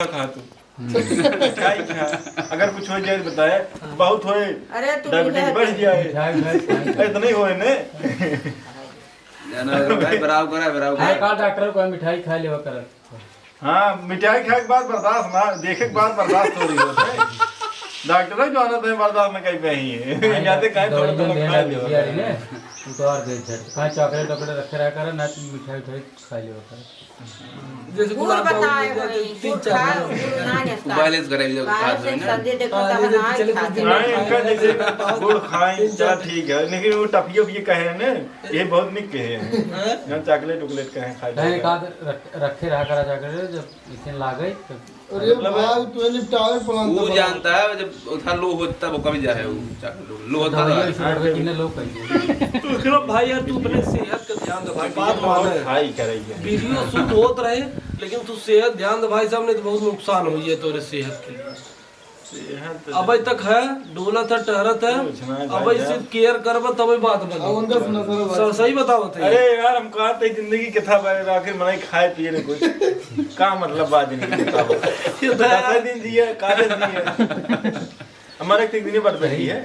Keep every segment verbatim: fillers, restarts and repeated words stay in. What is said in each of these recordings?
खा तू। हम्म। मिठाई खा। अगर कुछ हो जाए तो बताए। बहुत होए। अरे तू डायबिटीज बढ़ जाए। मिठाई, मिठाई, मिठाई। इतना ही होए ने। जाना भाई, बराबर करा, बराबर करा। का डॉक्टर को मिठाई खा लेवा कर। हाँ, मिठाई खाए के बाद बर्दाश्त ना, देखे के बाद बर्दाश्त हो रही होत है। डॉक्टर जो आना तो बर्दाश्त में कहीं पे ही है। हाँ, जाते कहीं थोड़ा दवाई थोड़ा जो खा लेवा। अरे ने, तू तो और दे झट। कहीं चॉकलेट वॉकलेट रखे रहा कर, ना तो मिठाई उठाई खा लेवा कर। जैसे गुड़ गुलाब जामुन बताए दे दे, होई, तीन गुड़ चार खा, गुलाब। गुड़ ना नेस्ता। बैलेंस करे, जब बाहर खाते से हैं ना। संडे देखो हाँ, तब ये ना चले खाते कुछ दिन हैं। हाँ, इनका जैसे गुड़ खाएं, चला ठीक है, लेकिन वो टफिया भी कहे हैं ना, ये बहुत निक कहे हैं। हाँ? यहाँ चॉकलेट वॉकलेट कहे हैं, खाए कहे जाते हैं। का रख-, रखे रहा करा चॉकलेट, जब इसे लागे, तब अरे मतलब भाई, तू ये निपटावे plan वो तो बना। जानता है, जब उतना लो होता, वो कभी जाए, वो चॉकलेट। लो होता दवाइयाँ था। इसे बढ़ गई, कितने लोग कहेंगे। तो विक्रम भाई यार, तू अपने सेहत का ध्यान रख भाई, बात बहुत माने। खाई करेगी। वीडियो शूट होत रहे, लेकिन तू सेहत ध्यान दे भाई साहब, नहीं तो बहुत नुकसान हुई है तोरे सेहत के लिए। सेहत तो अबे तक है, डोलत है, टहरत है, कुछ ना भाई अबे यार। सिर्फ केयर करबा तबे बात बनी। अब उनका सुना सर बात। सर, सही बतावत है। अरे यार, हम कहा थे जिंदगी के था भाई, आखिर मनाई खाए पिए ने कुछ। का मतलब बात जिंदगी के था? ये तो यार दस दिन जिए, काले जिए। हमारे एक दिन बात बैठी है।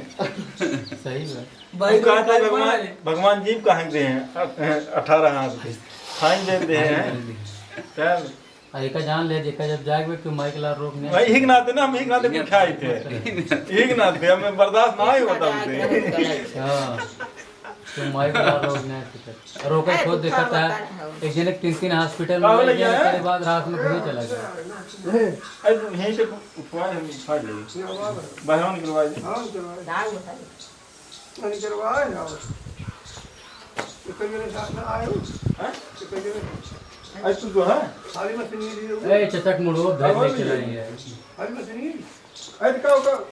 सही बात। भाई हम कहा था, लोग भगवान, खाए भगवान जीव कहाँ दे हैं? अठारह हाथ के। खाई देते हैं। खाई देते हैं। तब आ, एका जान ले, जेका जब जाए बे, तू माइक ला रोक नहीं। भाई, एक नाते ना, हम एक नाते कुछ खाए थे। एक नाते, हमें बर्दाश्त ना ही होता उनसे। हाँ। तू माइक ला रोक नहीं सकते। रोके अरे, खुद तू देखा का था, बता रहा हो? एक जने तीन तीन हॉस्पिटल में का ले बोला गया, क्या? तेरे बाद रात में घर ही चला गया। अरे, तू यहीं से उठवा, हम उठवा लेंगे। बाहर निकलवा दे। दाल उठा ले। मैंने करवाया ना। तो कई मेरे साथ में आए हो। हैं? तो कई मेरे आज तू जो है? खाली मशीन नहीं दी हो। ए, चचक मुड़ो, अब धर ले बोल चला रही है। खाली मशीन नहीं दी। अरे, का, का,